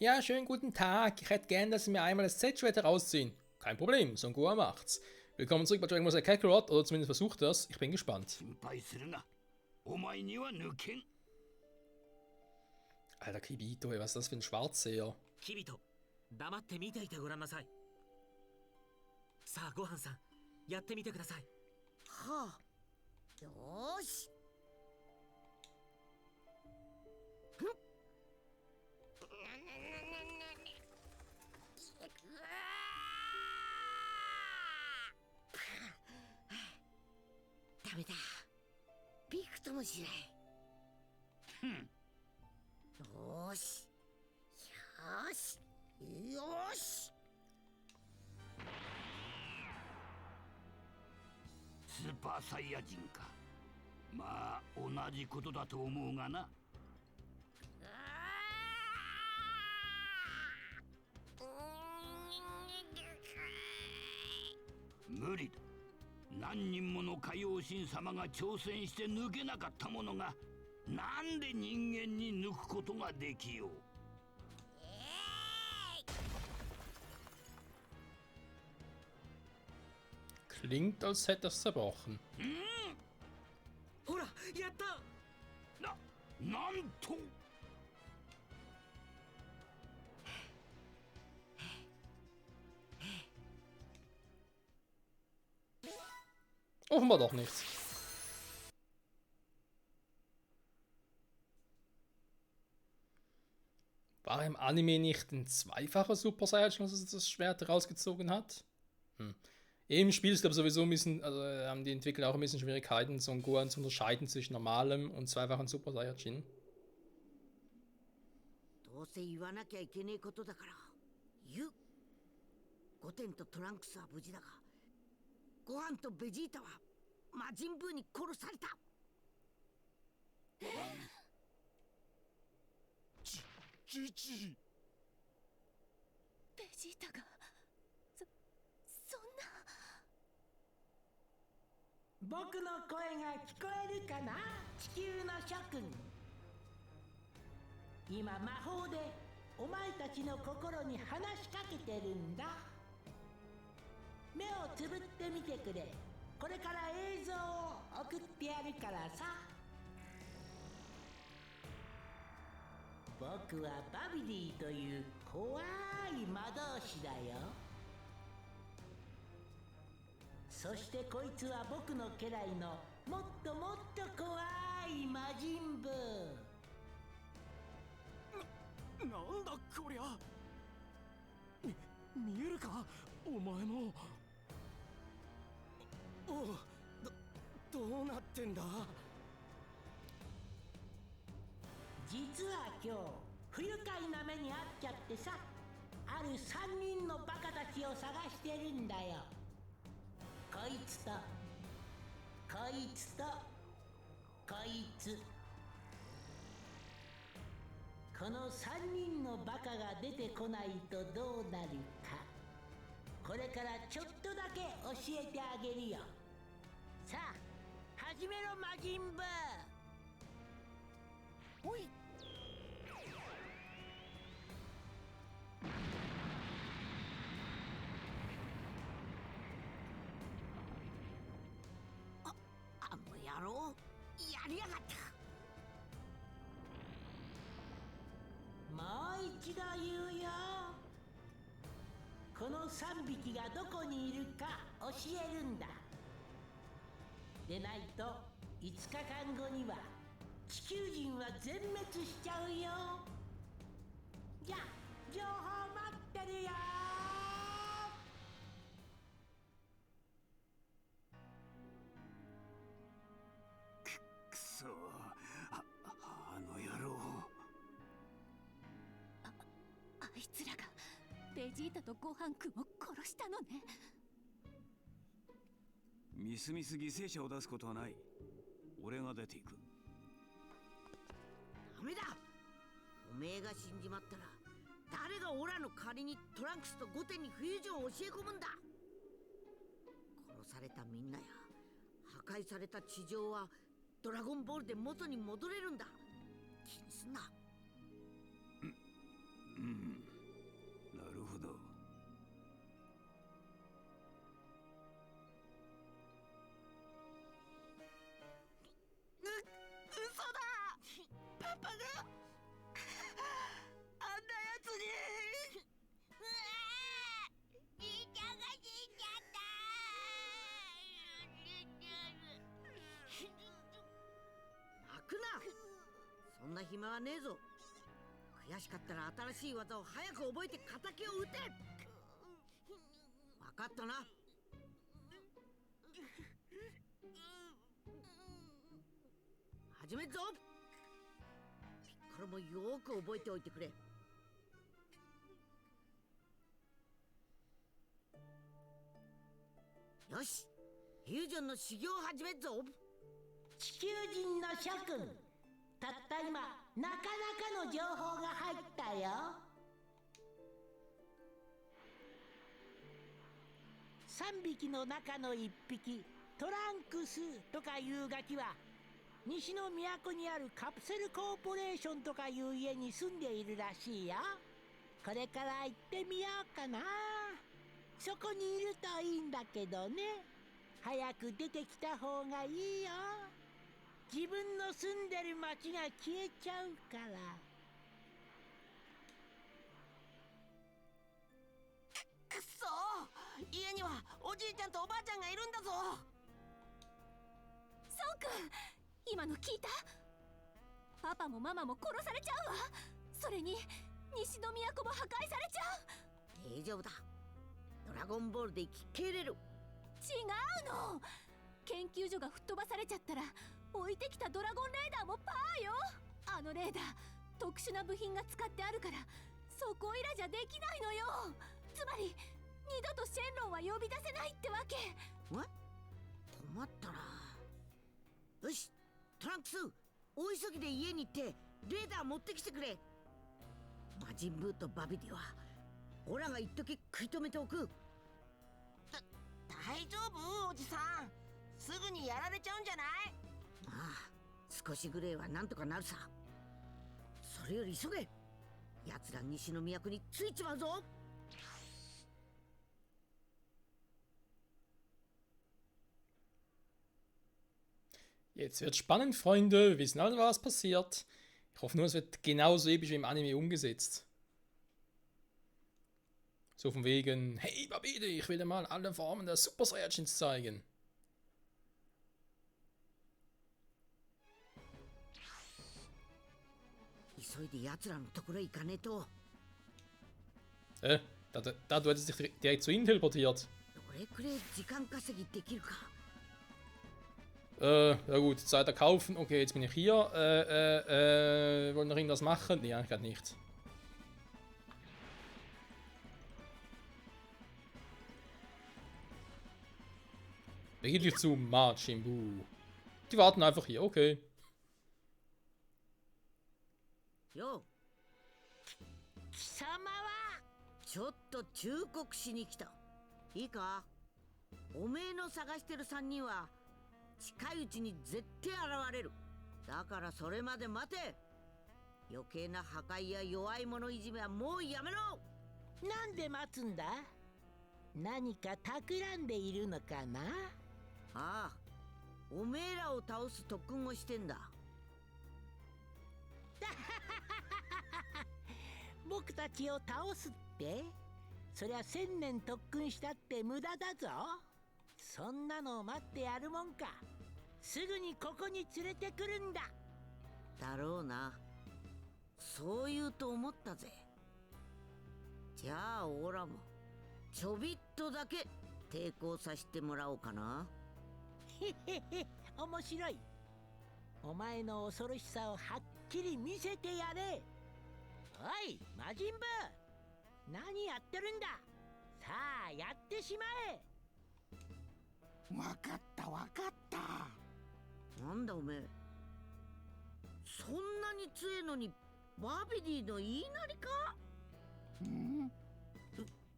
Ja, schönen guten Tag. Ich hätte gern, dass Sie mir einmal das Z-Schwert herausziehen. Kein Problem, Son Gohan macht's. Willkommen zurück bei Dragon Ball Z Kakarot, oder zumindest versucht das. Ich bin gespannt. Alter Kibito, was ist das für ein Schwarzseher? Kibito, 黙って見ていてごらんなさい。さあ、ごはんさん、やってみてください。はあ、よーし。ダメだ。びくともしない。よーし。よーし。よーし。スーパーサイヤ人か。まあ同じことだと思うがな。無理だ。何人もの海王神様が挑戦して抜けなかったものが、なんで人間に抜くことができよう。Klingt, als hätte er es zerbrochen. ほら、やった。なんと。Offenbar doch nichts. War im Anime nicht ein zweifacher Super Saiyajin, als er das Schwert rausgezogen hat? Im Spiel ist aber sowieso ein bisschen, also haben die Entwickler auch ein bisschen Schwierigkeiten, Son Gohan zu unterscheiden zwischen normalem und zweifachen Super Saiyajin. どうせ言わなきゃいけねえことだから言う。ゴテンとトランクスは無事だが、ゴハンとベジータは魔人ブーに殺された。ジジイ。ベジータがそんな。僕の声が聞こえるかな、地球の諸君。今魔法でお前たちの心に話しかけてるんだ。目をつぶってみてくれ。これから映像を送ってやるからさ。僕はバビディという怖い魔導士だよ。そしてこいつは僕の家来のもっともっと怖い魔人ブー。なんだこりゃ。見えるかお前も。どうなってんだ。実は今日不愉快な目に遭っちゃってさ、ある3人のバカたちを探してるんだよ。こいつとこいつとこいつ。この3人のバカが出てこないとどうなるか、これからちょっとだけ教えてあげるよ。さあ始めろ魔人ブー。おい。あの野郎、やりやがった。もう一度言うよ。この3匹がどこにいるか教えるんだ。でないと5日間後には地球人は全滅しちゃうよ。じゃあ情報待ってるよ。くそ、あの野郎。あいつらがベジータとごはんくんを殺したのね。みすみす犠牲者を出すことはない。俺が出ていく。ダメだ。おめえが死んじまったら誰がオラの代わりにトランクスとゴテンにフュージョンを教え込むんだ。殺されたみんなや破壊された地上はドラゴンボールで元に戻れるんだ。気にすんな。うん。暇はねえぞ。悔しかったら新しい技を早く覚えて敵を撃て。分かったな。始めるぞ。ピッコロもよーく覚えておいてくれ。よし、フュージョンの修行を始めるぞ。地球人の諸君、たった今なかなかの情報が入ったよ。3匹の中の1匹、トランクスとかいうガキは西の都にあるカプセルコーポレーションとかいう家に住んでいるらしいよ。これから行ってみようかな。そこにいるといいんだけどね。早く出てきた方がいいよ。自分の住んでる町が消えちゃうから。くっそー、家にはおじいちゃんとおばあちゃんがいるんだぞ。孫君、今の聞いた？パパもママも殺されちゃうわ。それに西の都も破壊されちゃう。大丈夫だ。ドラゴンボールで生き切れる。違うの。研究所が吹っ飛ばされちゃったら置いてきたドラゴンレーダーもパーよ。あのレーダー特殊な部品が使ってあるからそこいらじゃできないのよ。つまり二度とシェンロンは呼び出せないってわけ。困ったな。よし、トランクス、大急ぎで家に行ってレーダー持ってきてくれ。魔人ブーとバビディはオラが一時食い止めておく。大丈夫おじさん、すぐにやられちゃうんじゃない？ああ、少しぐらいはなんとかなるさ。それより急げ。奴ら西の都に着いちまうぞ。Jetzt wird spannend, Freunde. Wir wissen alle, was passiert. Ich hoffe nur, es wird genauso episch wie im Anime umgesetzt. So von wegen, hey Babide, ich will dir mal alle Formen der Super Saiyajins zeigen. Da du hättest dich direkt zu ihnen teleportiert. Ja gut, Zeit erkaufen. Okay, jetzt bin ich hier. Wollen noch irgendwas machen? Nee, eigentlich gerade nicht. Wirklich zu Majin Buu. Die warten einfach hier, okay. Jo. 貴様はちょっと忠告しに来た。いいか？おめえの探してる3人は近いうちに絶対現れる。だからそれまで待て。余計な破壊や弱い者いじめはもうやめろ。なんで待つんだ？何か企んでいるのかな？ああ、おめえらを倒す特訓をしてんだ。僕たちを倒すって？そりゃ1000年特訓したって無駄だぞ。そんなの待ってやるもんか。すぐにここに連れてくるんだ。だろうな。そう言うと思ったぜ。じゃあオラもちょびっとだけ抵抗させてもらおうかな。へへへ、面白い。お前の恐ろしさをはっきり見せてやれ。おい、魔人ブー、何やってるんだ。さあやってしまえ。わかったわかった。なんだおめえ、そんなに強えのにバビディの言いなりか？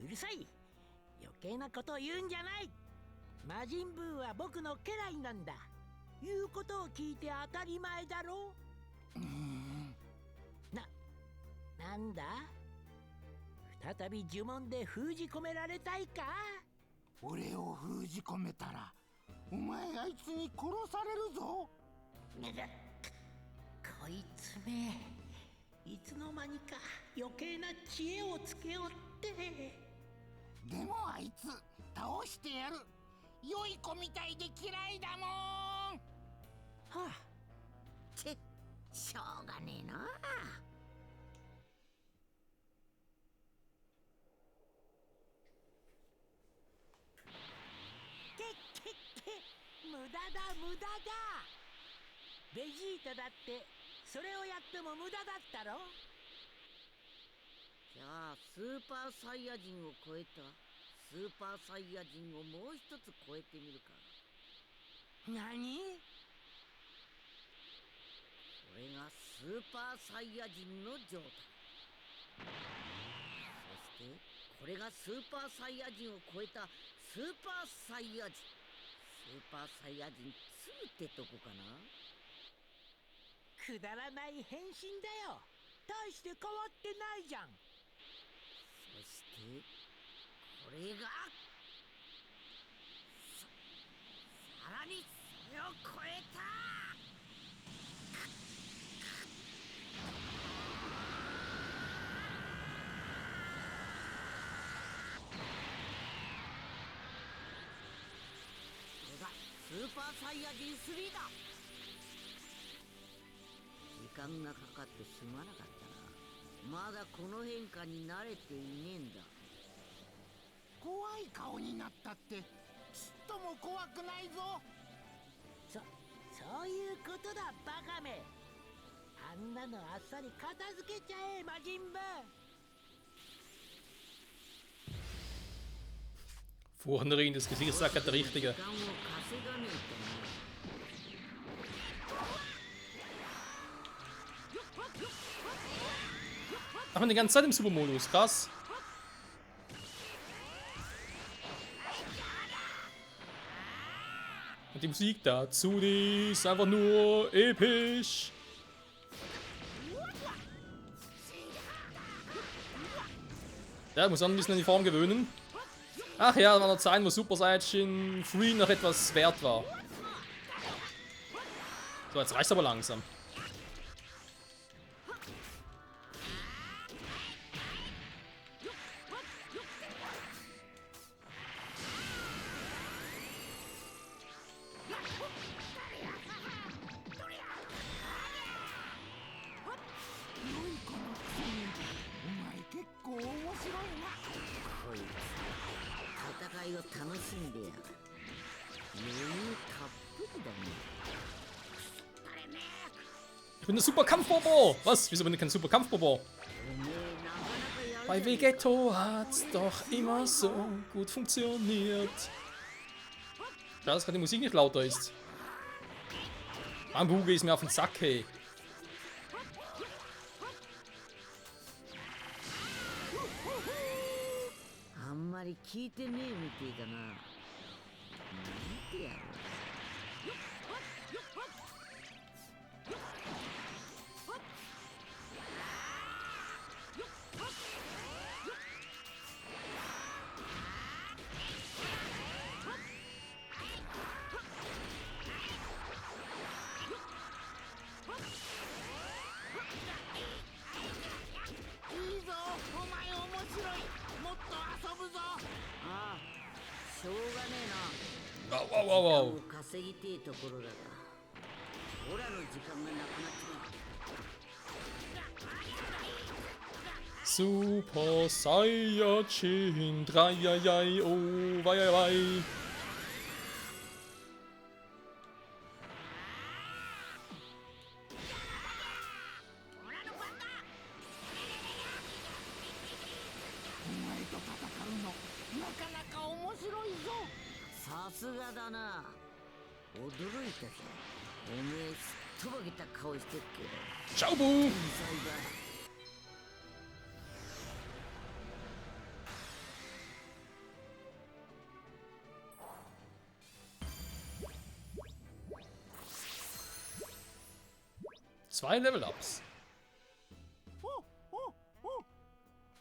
うるさい。余計なことを言うんじゃない。魔人ブーは僕の家来なんだ。言うことを聞いて当たり前だろ。なんだ？再び呪文で封じ込められたいか？俺を封じ込めたらお前あいつに殺されるぞ。こいつめ、いつの間にか余計な知恵をつけおって。でもあいつ倒してやる。良い子みたいで嫌いだもん。はあ、チェ、しょうがねえな。無駄だ無駄だ。ベジータだってそれをやっても無駄だったろ。じゃあスーパーサイヤ人を超えたスーパーサイヤ人をもう一つ超えてみるか。何？これがスーパーサイヤ人の状態。そしてこれがスーパーサイヤ人を超えたスーパーサイヤ人。スーパーサイヤ人2ってとこかな。くだらない変身だよ。大して変わってないじゃん。そしてこれがさらにそれを超えた。スーパーサイヤ人3だ。時間がかかってすまなかったな。まだこの変化に慣れていねえんだ。怖い顔になったってちっとも怖くないぞ。そういうことだバカめ。あんなのあっさり片付けちゃえ魔人ブ。Vorhin in das Gesicht sagt der Richtige. Ach, man die ganze Zeit im Supermodus, krass. Und die Musik dazu, die ist einfach nur episch. Ja, muss an ein bisschen an die Form gewöhnen. Ach ja, da war noch Zeiten, wo Super Saiyajin 3 noch etwas wert war. So, jetzt reicht's aber langsam. Ich bin der Super Kampfbobo! Was? Wieso bin ich kein Super Kampfbobo? Bei Vegetto hat's doch immer so gut funktioniert. Schade, dass gerade die Musik nicht lauter ist. Bambuge ist mir auf den Sack, hey. Wow, wow, wow. Super Saiyajin 3, oh, wei. Ciao, Boo! Zwei Level-Ups.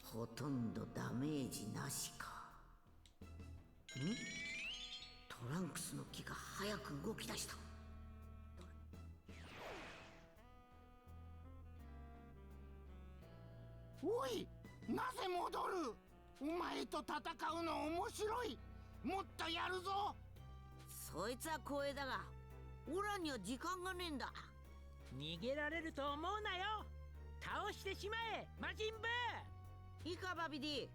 ほとんどダメージなしか。トランクスの木が早く動き出した。おい、なぜ戻る？お前と戦うの面白い。もっとやるぞ。そいつは光栄だが、オラには時間がねえんだ。逃げられると思うなよ。倒してしまえ魔人ブー。いいかバビディ、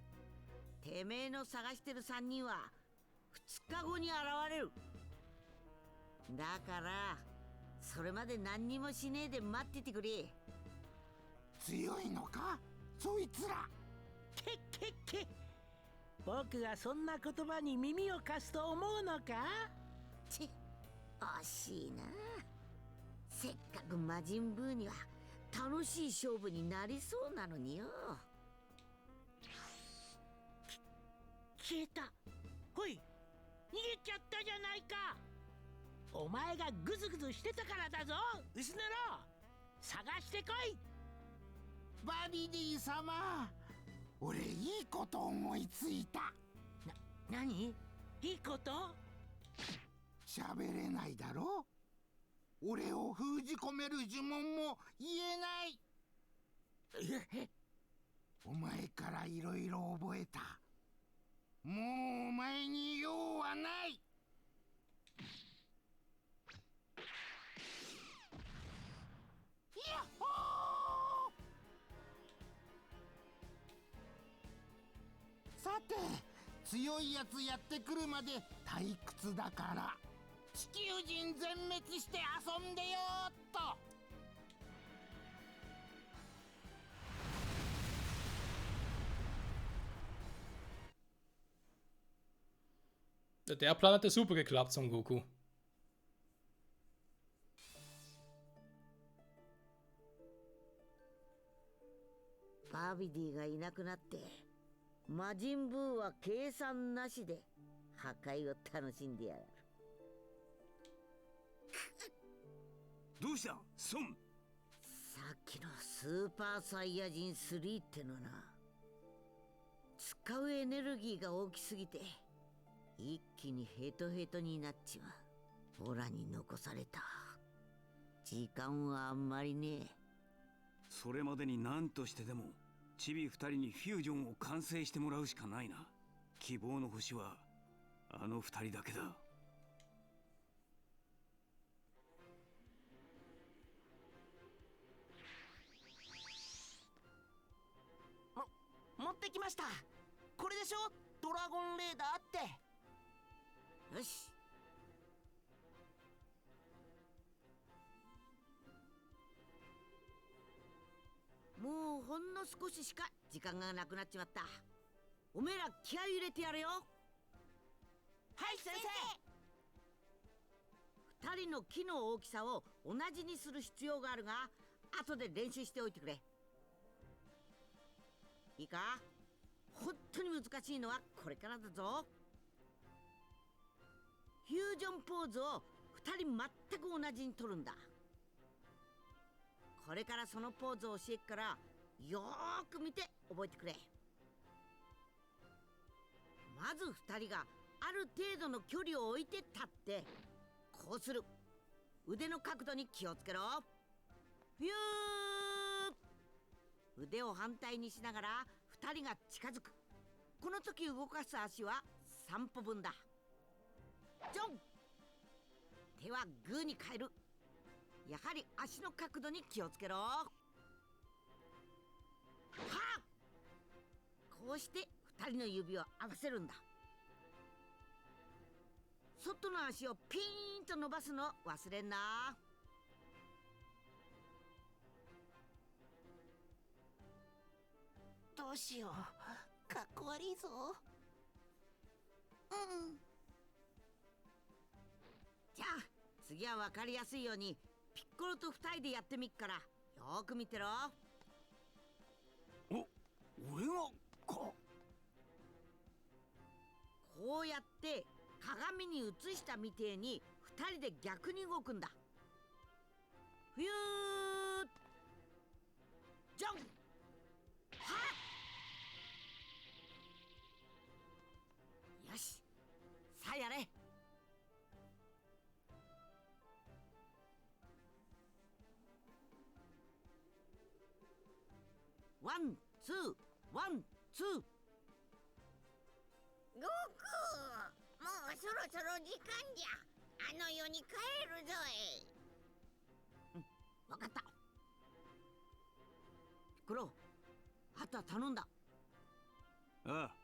てめえの探してる3人は2日後に現れる。だからそれまで何にもしねえで待っててくれ。強いのかそいつら。けっけっけ、僕がそんな言葉に耳を貸すと思うのか。ち惜しいな。せっかく魔人ブーには楽しい勝負になりそうなのによ。消えた。ほい、逃げちゃったじゃないか。お前がグズグズしてたからだぞ薄野郎。探してこい。バビディ様、俺いいこと思いついた。何？いいこと？喋れないだろ。俺を封じ込める呪文も言えない。お前からいろいろ覚えた。もうお前に用はない。ヤッホー。さて、強いやつやってくるまで退屈だから地球人全滅して遊んでよーっと。Der Plan hat ja super geklappt, Son Goku. バビディがいなくなって魔人ブーは計算なしで破壊を楽しんでやがる。どうしたソン。さっきのスーパーサイヤ人3ってのな、使うエネルギーが大きすぎて一気にヘトヘトになっちまう。オラに残された時間はあんまりねえ。それまでに何としてでもチビ2人にフュージョンを完成してもらうしかないな。希望の星はあの2人だけだ。持ってきました。これでしょ、ドラゴンレーダーって。よし、もうほんの少ししか時間がなくなっちまった。おめえら気合い入れてやれよ。はい先生。2人の木の大きさを同じにする必要があるが、後で練習しておいてくれ。いいか、本当に難しいのはこれからだぞ。フュージョンポーズを2人全く同じに取るんだ。これからそのポーズを教えっからよーく見て覚えてくれ。まず2人がある程度の距離を置いて立ってこうする。腕の角度に気をつけろ。フュー。腕を反対にしながら2人が近づく。この時動かす足は3歩分だ。ジョン。手はグーに変える。やはり足の角度に気をつけろ。はっ。こうして2人の指を合わせるんだ。外の足をピーンと伸ばすの忘れんな。どうしよう、かっこ悪いぞ。じゃあ次は分かりやすいようにピッコロと2人でやってみっからよーく見てろ。俺がか。こうやって鏡に映したみてえに2人で逆に動くんだ。フュー。ジョン。はっ。よし、さあやれ。ワンツーワンツー。悟空、もうそろそろ時間じゃ。あの世に帰るぞい。わかった。ピッコロ、あとは頼んだ。ああ。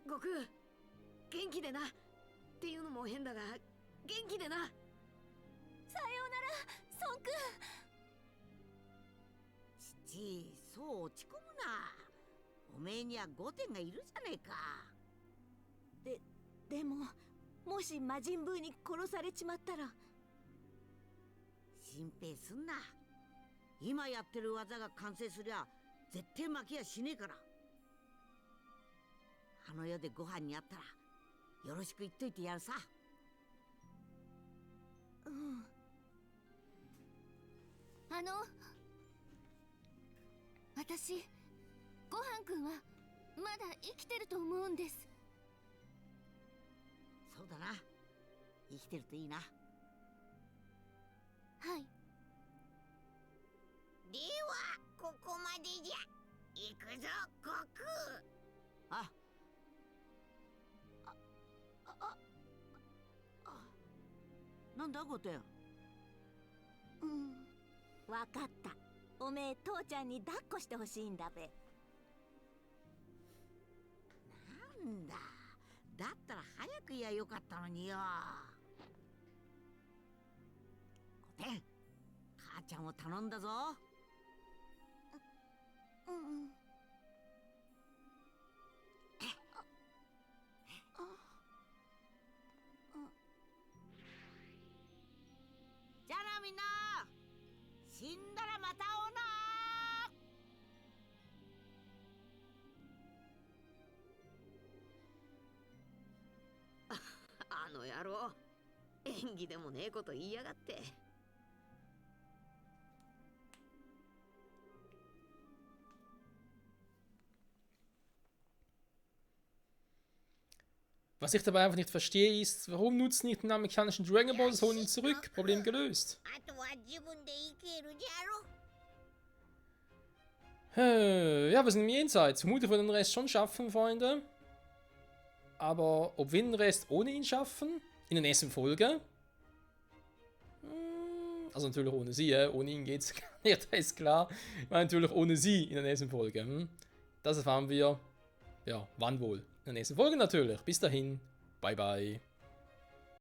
悟空、元気でな。っていうのも変だが、元気でな。さようなら、孫君。父、そう落ち込むな。おめえには5点がいるじゃねえか。でも、もし魔人ブーに殺されちまったら。心配すんな。今やってる技が完成すりゃ絶対負けやしねえから。あの世でご飯にあったらよろしく言っといてやるさ。うん。私、ごはんくんはまだ生きてると思うんです。そうだな。生きてるといいな。はい。ではここまでじゃ。行くぞ悟空。あ。なんだゴテン。わかった。おめえ父ちゃんに抱っこしてほしいんだべ。なんだ。だったら早く言やよかったのによ。ゴテン、母ちゃんを頼んだぞ。じゃあなみんな、死んだらまた会おうな。あの野郎、演技でもねえこと言いやがって。Was ich dabei einfach nicht verstehe, ist, warum nutzt nicht den amerikanischen Dragon Balls, holen ihn zurück. Problem gelöst. Ja, wir sind im Jenseits. Vermutlich wollen wir den Rest schon schaffen, Freunde. Aber ob wir den Rest ohne ihn schaffen? In der nächsten Folge? Also natürlich ohne sie, ohne ihn geht's gar nicht, das ist klar. Ich meine natürlich ohne sie in der nächsten Folge. Das erfahren wir, ja, wann wohl? In der nächsten Folge natürlich. Bis dahin, bye bye.